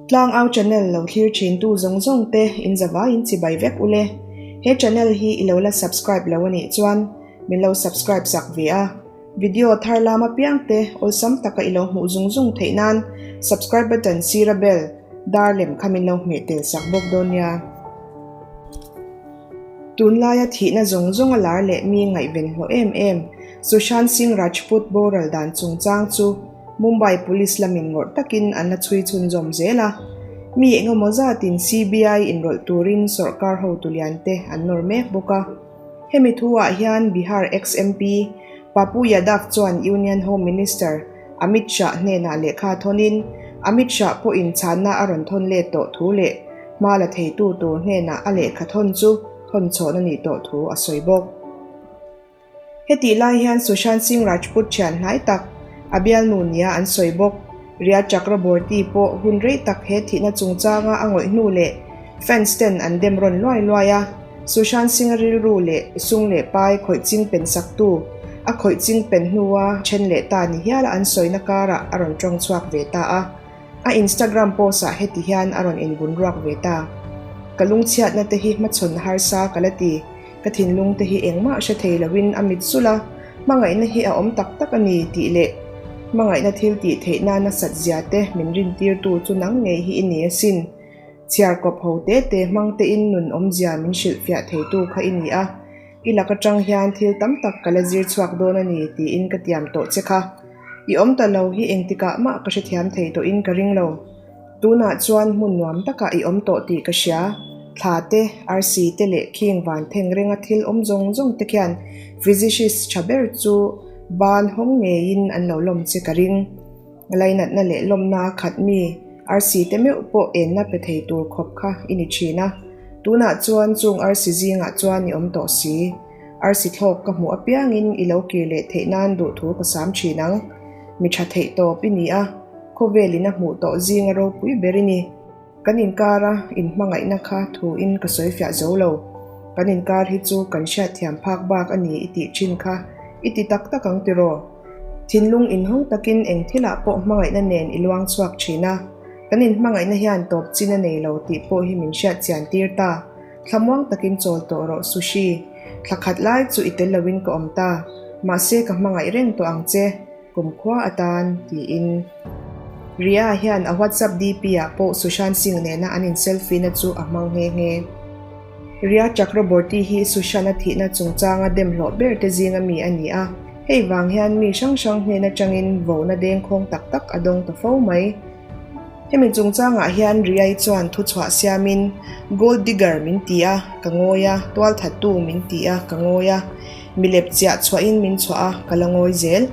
Tlangau channel lo thlir thin tu zawng zawng te in zavai in chibai vek ule. He channel hi i lo la subscribe lo anih chuan min lo subscribe sak ve a. Video thar lam apiang te awlsam taka i lo hmuh zung zung theih nan subscribe button sira bell dar lem kha min lo hmeh tel sak bawk dawn nia. Tunlaia thihna zawng zawng a lar leh mi ngaihven hlawh em em Sushant Singh Rajput boral dan chungchang chu Mumbai Police lamin ngawrh takin an la chhui chhunzawm zel a. Mi engemaw zatin CBI inrawlh turin sawrkar hotu liante an nawr mek bawk a. Hemi thuah hian Bihar ex-MP Papu Yadav chuan Union Home Minister Amit Shah hnenah lehkha thawnin Amit Shah pawhin chhanna a rawn thawn let tawh thu leh hma la theitu tur hnenah a lehkha thawn chu thawn chhawn a nih tawh thu a sawi bawk. Hetih lai hian Sushant Singh Rajput thian hnai tak, a bialnu nia an sawi bawk. Rhea Chakraborty pawh hun rei tak he thihna chungchanga a ngawih hnu leh fans ten an dem rawn luai luai a, Sushant Singh-a rilru leh sum leh pai khawih ching pen saktu, a khawih ching pen hnua then leh ta ni hiala an sawina karah a rawn tawng chhuak ve ta a. A Instagram post ah heti hian a rawn inbun ruak ve ta, Ka lungchhiatna te hi hmachhawn harsa ka la ti. Ka thinlung te hi engmah hre thei loin a mit sulh a, hmangaihna hi a awm tak tak a ni tih leh hmangaihna thil tih theih na nasat zia te min rintirtu chu nang ngei hi i ni asin. Chhiar kawp ho te te hmang tein nun awmzia min hrilhfiah theitu kha i ni a, i lak atang hian thil tam tak ka la zir chhuak dawn a ni tiin ka tiam tawh che kha. I awm ta lo hi engtikah mah ka hrethiam thei tawhin ka ring lo. Tunah chuan hmun nuam takah i awm tawh tih ka hria. Thla te, arsi te leh khing van theng renga thil awm zawng zawng te khian physicist tha ber chu ban hawng ngeiin an lo lawm che ka ring. Lainatna leh lawmna a khat mi, arsi te meuh pawh enna pe thei tur khawp kha i ni thin a. Tunah chuan chung arsi zingah chuan i awm tawh si. Arsi thlawk ka hmuh apiangin i lo kir leh theih nan duhthu ka sam thin ang. Mi tha theih tawp i ni a, khawvelin a hmuh tawh zinga ropui ber i ni. Kan inkara inhmangaihna kha thuin ka sawi fiah zo lo. Kan inkar hi chu kan hriatthiam phak bak a ni i tih thin kha i ti tak tak ang tiraw? Thinlung inhawng takin eng thilah pawh hmangaihna nen i luang chhuak thin a, kan inhmangaihna hian tawp chin a nei lo tih pawh hi min hriat chian tir ta. Thlamuang takin chawl tawh rawh Sushi, thla khat lai chu i tel loin ka awm ta, mahse ka hmangaih reng tawh ang che, kumkhua atan, tiin. Rhea hian a WhatsApp DP ah pawh Sushant Singh nena an in selfie na chu a hmang nghe nghe. Rhea Chakraborty hi Sushant-a thihna chungchanga dem hlawh ber te zinga mi a ni a, hei vang hian mi hrang hrang hnen atangin vona dengkhawng tak tak a dawng ta fo mai. Hemi chungchangah hian Riai chuan thuchhuah siamin, Gold digger min ti a, ka ngawi a, tualthattu min ti a, ka ngawi a, milep chiah chhuahin min chhuah a, ka la ngawi zel.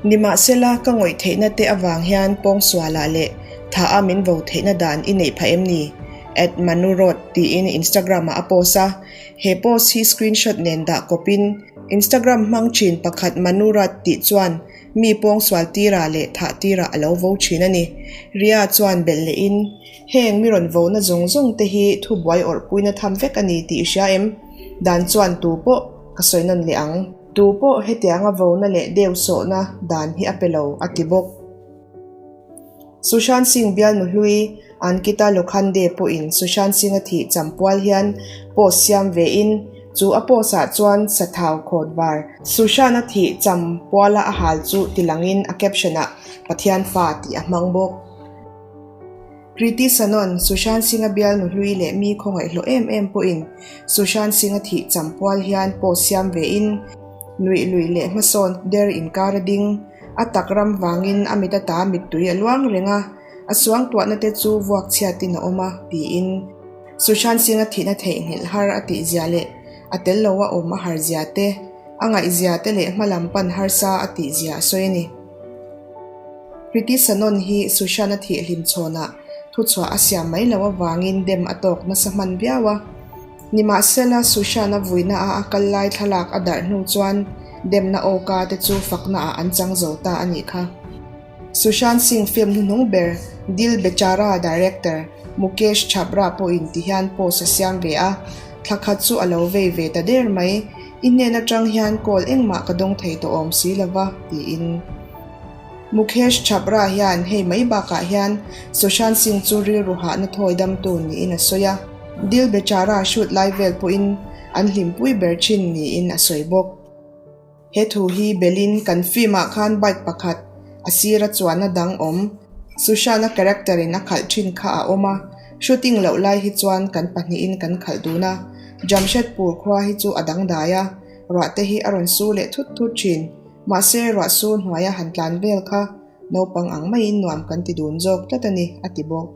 Nimahsela, ka ngawih theihna te avang hian pawngsualah leh tha a min vo theihna dan i neih phah em ni? At Manurod tiin Instagram-ah a post a. He post hi screenshot nen dah kawpin Instagram hmang thin pakhat Manurad tih chuan Mi pawngsual tirah leh thah tirah a lo vo thin a ni. Ria chuan belh lehin, Heng mi rawn vona zawng zawng te hi thubuai awrhpuina tham vek a ni tih i hria em? Dan chuan tu pawh ka sawi nawn leh ang. Tu pawh hetianga vona leh deu sawhna dan hi a pe lo, a ti bawk. Sushant Singh bialnu hlui Ankita Lokhande pawhin Sushant Singh-a thih champual hian post siam vein chu a post-ah chuan sathau khawt var Sushant-a thih champuala a hal chu tilangin a caption-ah Pathian fa tih a hmang bawk. Kriti Sanon, Sushant Singh-a bialnu hlui leh mi khawngaihhlawh em em pawhin Sushant Singh-a thih champual hian post siam vein nuih luih leh hmasawn der inkar a ding. A tak ram vangin a mit ata mittui a luang reng a, a suangtuahna te chu vuak chhiatin a awm a, tiin Sushant Singh-a thihna theihnghilh har a tih zia leh a tel lo a awm a har zia te, a ngaih zia te leh hmalam pan harsa a tih zia a sawi a ni. Kriti Sanon hi Sushant-a thih hlimchhawnah thuchhuah a siam mai loh avangin dem a tawk nasa hman viau a. Nimahsela, Sushant-a vuina a a kal lai thlalak a darh hnu chuan demna awka te chu fakna ah an chang zo ta a nih kha. Sushant Singh film hnuhnung ber Dil Bechara director Mukesh Chhabra pawhin ti hian post a siam ve a, thla khat chu a lo vei ve ta der mai, i hnen atang hian call engmah ka dawng thei tawh awm si lova, tiin. Mukesh Chhabra hian hei mai bakah hian Sushant Singh chu rilru hahna thawi damtu niin a sawi a, Dil Bechara shoot lai vel pawhin an hlimpui ber thin niin a sawi bawk. He thu hi belin kan film ah khan bike pakhat a sira chuanna dang awm Sushant-a character in a khalh thin kha a awm a, shooting loh lai hi chuan kan pahnihin kan khalh dun a, Jamshedpur khua hi chu a dangdai a, ruah te hi a rawn su leh thut thut thin. Mahse, ruah sur hnuaia han tlan vel kha naupang ang maiin nuam kan ti dun zawk tlat a ni, a ti bawk.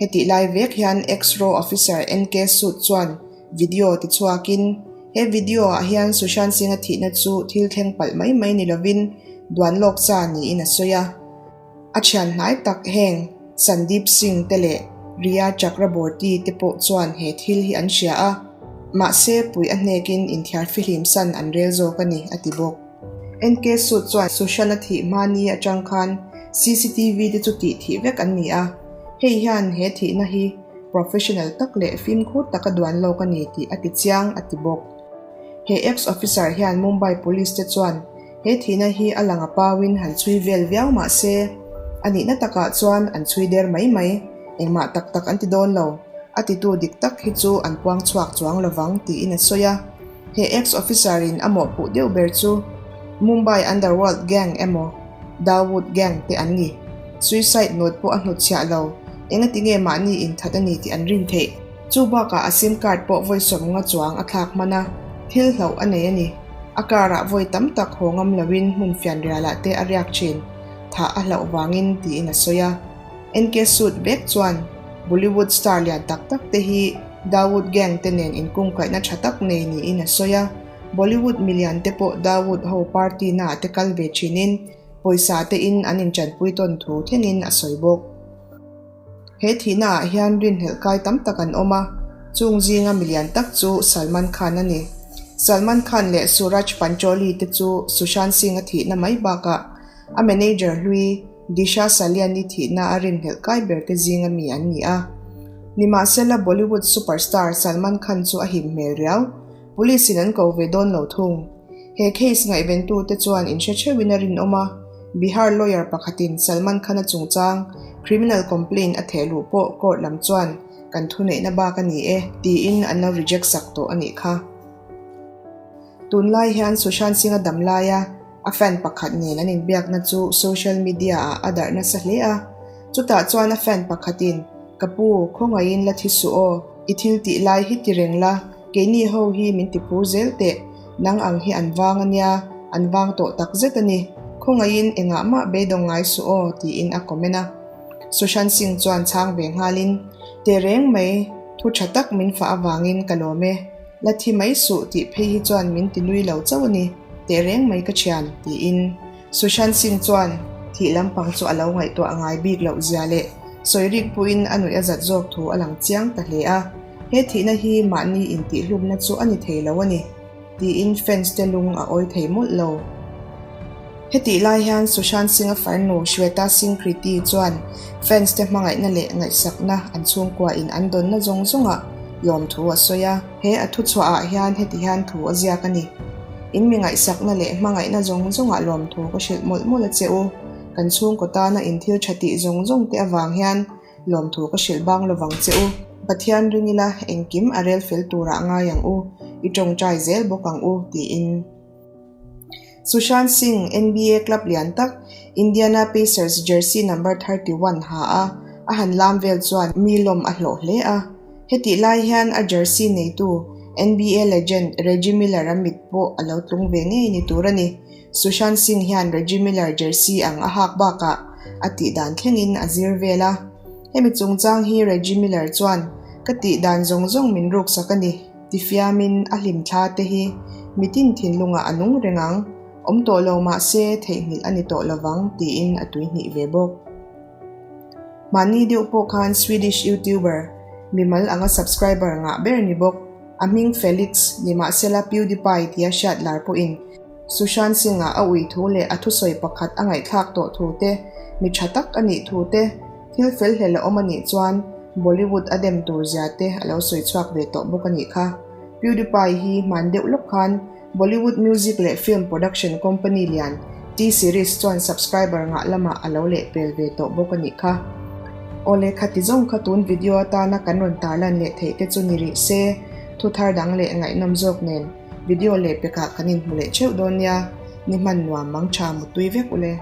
Hetih lai vek hian Ex-Raw Officer NK Sood chuan video tichhuakin, He video-ah hian Sushant Singh-a thihna chu thil thleng palh mai mai ni lovin duan lawk cha niin a sawi a. A thian hnai tak heng Sandeep Singh te leh Rhea Chakraborty te pawh chuan he thil hi an hria a, mahse puih a hnekin inthiar fihlim san an rel zawk a ni, a ti bawk. NK Sood chuan Sushant-a thih hma ni atang khan CCTV te chu tih thih vek an ni a, hei hian he thihna hi professional tak leh fimkhur taka duan lawk a ni tih a ti chiang, a ti bawk. He ex-officer hian Mumbai Police te chuan He thihna hi a lang a pauin han chhui vel viau mah se, a nihna takah chuan an chhui der mai mai, engmah tak tak an ti dawn lo, a titu dik tak hi chu an puang chhuak chuang lovang tiin a sawi a. He ex-officer in a mawhpuh deuh ber chu Mumbai Underworld Gang emaw Dawood Gang te an ni. Suicide note pawh a hnutchhiah lo, engati nge mahni inthat a ni tih an rin theih. Chu bakah a sim card pawh vawi sawmnga chuang a thlak hman a, thil hlauh a nei a ni. A car ah vawi tam tak haw ngam loin hmun fianrialah te a riak thin, thah a hlauh vangin tiin a sawi a. NK Sood vek chuan Bollywood star lian tak tak te hi Dawood gang te nen inkungkaihna tha tak nei niin a sawi a. Bollywood milian te pawh Dawood ho party naah te kal ve thinin pawisa te in an inchanpui tawn thu thlengin a sawi bawk. He thihna ah hian rinhlelh kai tam tak an awm a, chung zinga milian tak chu Salman Khan a ni. Salman Khan leh Suraj Pancholi te chu Sushant Singh a thihna mai bakah a manager hlui Disha Salian-i thihna a rinhlelh kai ber te zinga mi an ni a. Nimahsela Bollywood superstar Salman Khan chu a him hmel riau. Police in an ko ve dawn lo thung. He case ngaihventute chuan inhre theuhin a rinawm a, Bihar lawyer pakhatin Salman Khan-a chungchang criminal complaint a theh luh pawh court lam chuan kan thuneihna bak a ni e tiin an lo reject sak tawh a nih kha. Tunlai hian Sushant Singh-a dam laia a fan pakhat nen an inbiakna chu social media ah a darh nasa hle a, chutah chuan a fan pakhatin, Ka pu, khawngaihin la thi suh aw, i thil tih lai hi ti reng la, Keini ho hi min ti phur zel teh, nang ang hi an vang a nia, an vang tawh tak zet a ni, khawngaihin engah mah beidawng ngai suh aw tiin a comment a. Sushant Singh chuan chhang ve nghalin, Teh reng mai, thu tha tak min fah avangin ka lawm e, la thi mai suh tih phei hi chuan min ti nui lo chauh a ni, teh reng mai ka thian tiin. Sushant Singh chuan thih lampang chu a lo ngaihtuah ngai bik loh zia leh sawi rik puiin a nuih a zat zawk thu a lang chiang ta hle a, he thihna hi mahni intihhlumna chu a ni thei lo a ni, tiin fans te lung a awi thei mawlh lo. Hetih lai hian Sushant Singh-a farnu Shweta Singh Kriti chuan fans te hmangaihna leh ngaihsakna an chhungkua in an dawnna zawng zawngah lawmthu a sawi a. He a thuchhuah ah hian heti hian thu a ziak a ni. In mi ngaihsakna leh hmangaihna zawng zawngah lawmthu ka hrilh mawlh mawlh a che u. Kan chhungkaw tana in thil tha tih zawng zawng te avang hian lawmthu ka hrilh bang lovang che u. Pathian ring ila engkim a rel fel turah ngai ang u, i tawngtai zel bawk ang u, tiin. Sushant Singh, NBA club lian tak, Indiana Pacers jersey number 31 ha a, a han lam vel chuan mi lawm a hlawh hle a. Hetih lai hian a jersey neitu NBA legend Reggie Miller-a mit pawh a lo tlung ve ngei ni tur a ni. Sushant Singh hian Reggie Miller jersey ang a hak bakah a tih dan thlengin a zir vel a. Hemi chungchang hi Reggie Miller chuan, Ka tih dan zawng zawng min ruksak a ni. Tifiamin a hlimthla te hi mitin thinlungah a nung reng ang, awm tawh lo mah se theihnghilh a ni tawh lovang tiin a tuihnih ve bawk. Mahni deuh pawh khan Swedish YouTuber, mimal anga subscriber ngah ber ni bawk, a hming Felix ni mahsela PewDiePie tia hriat lar pawhin Sushant Singh-a a ui thu leh a thusawi pakhat a ngaihthlak tawh thu te, mi tha tak a nih thu te, thil fel hlel a awm a nih chuan Bollywood a dem tur zia te a lo sawi chhuak ve tawh bawk a nih kha. PewDiePie hi hman deuh lawk khan Bollywood music leh film production company lian T-Series chuan subscriber ngah lamah a lo lehpel ve tawh bawk a nih kha. Awle khati zawng kha tun video atana kan rawn tarlan leh theih te chu ni rih se, thu thar dang leh ngaihnawm zawk nen video lehpekah kan inhmu leh theuh dawn nia, ni hman nuam mang tha mutui vek ule.